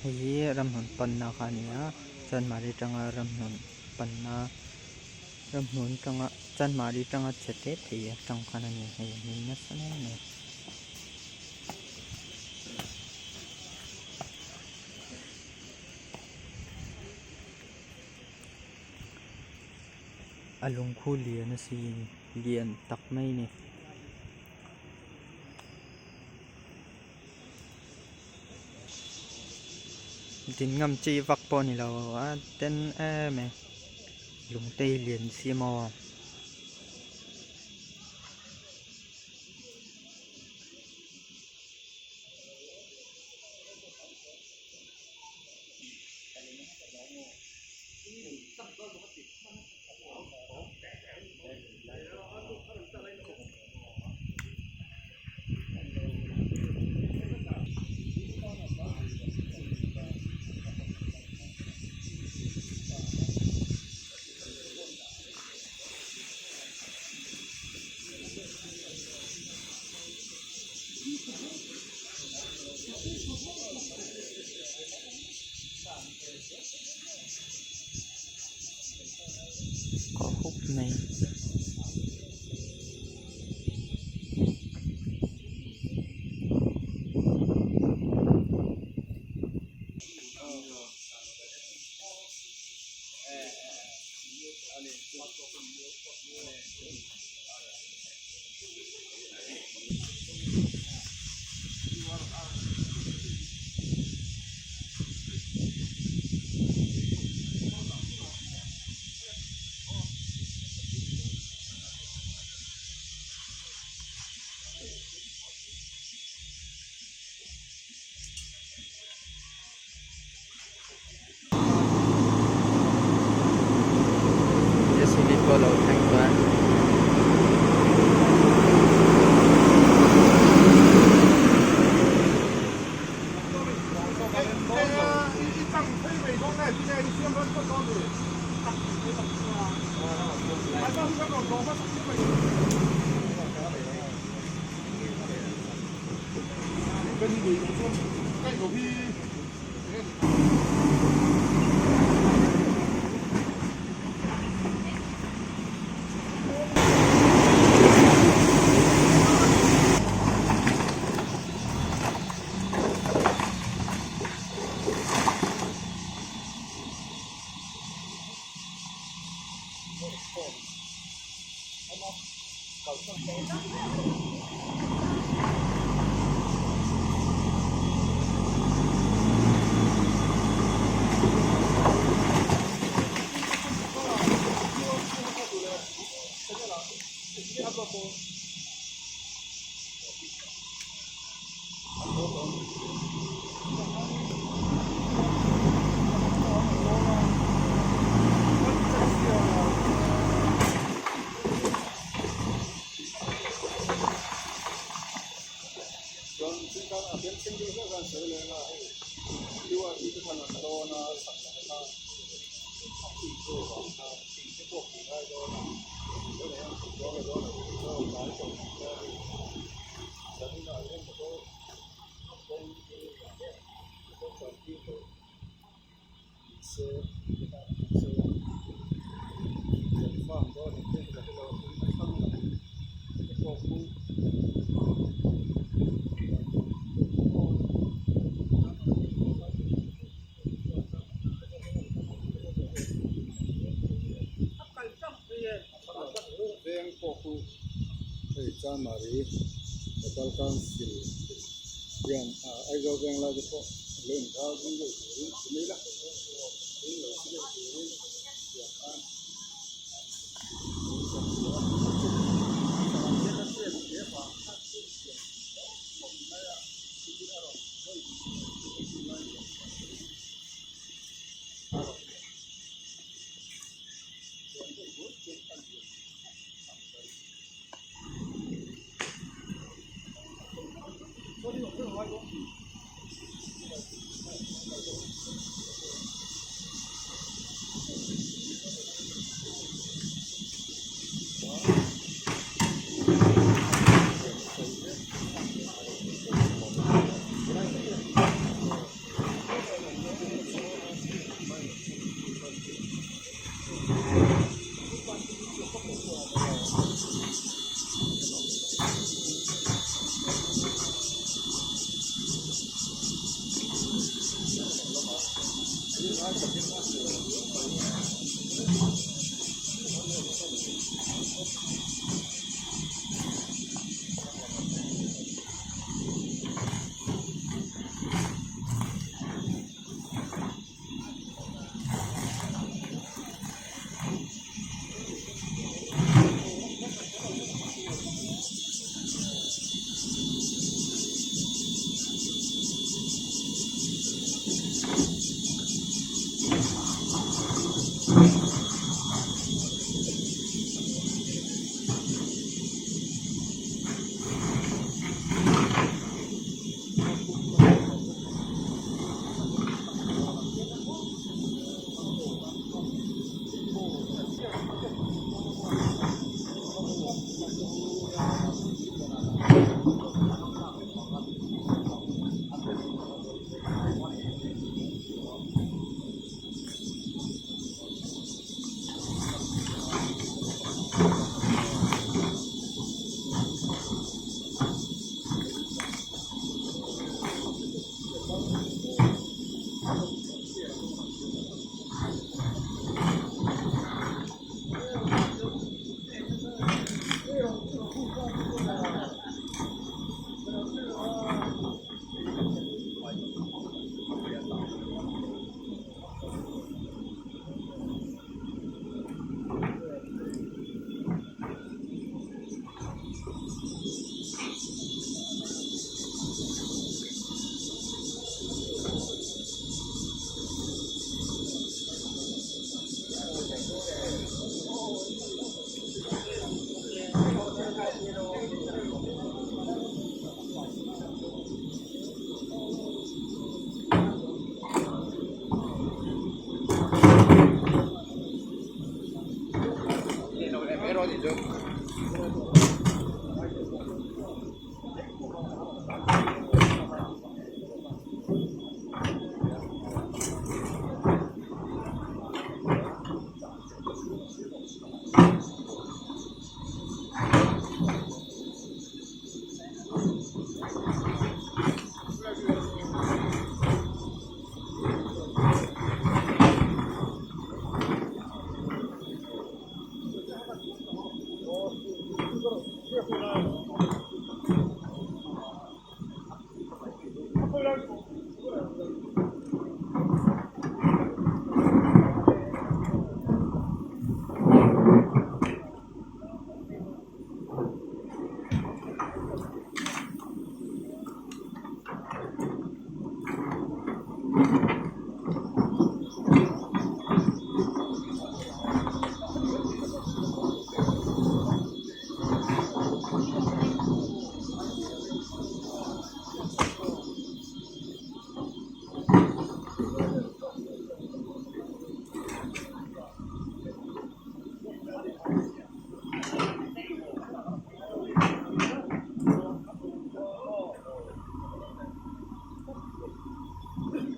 Hei hi ramhlun panna kha a ni a chanmari atanga ramhlun panna ramhlun atanga chanmari atanga chhe tep thei atang khan a ni hei a hming nasa mai a ni. A lungkhu lian a sin lian tak mai a ni. Din ngam chi vak pawh a ni lo a den em e lungte hi lian si maw. Kaw hup mai. J C B pawh a lo thleng chuan Hei Chanmari Local Council hian Aizawl Venglai te pawh lo inzau ding deuh turin ti mai ila tin lo si deuh turin tiang khan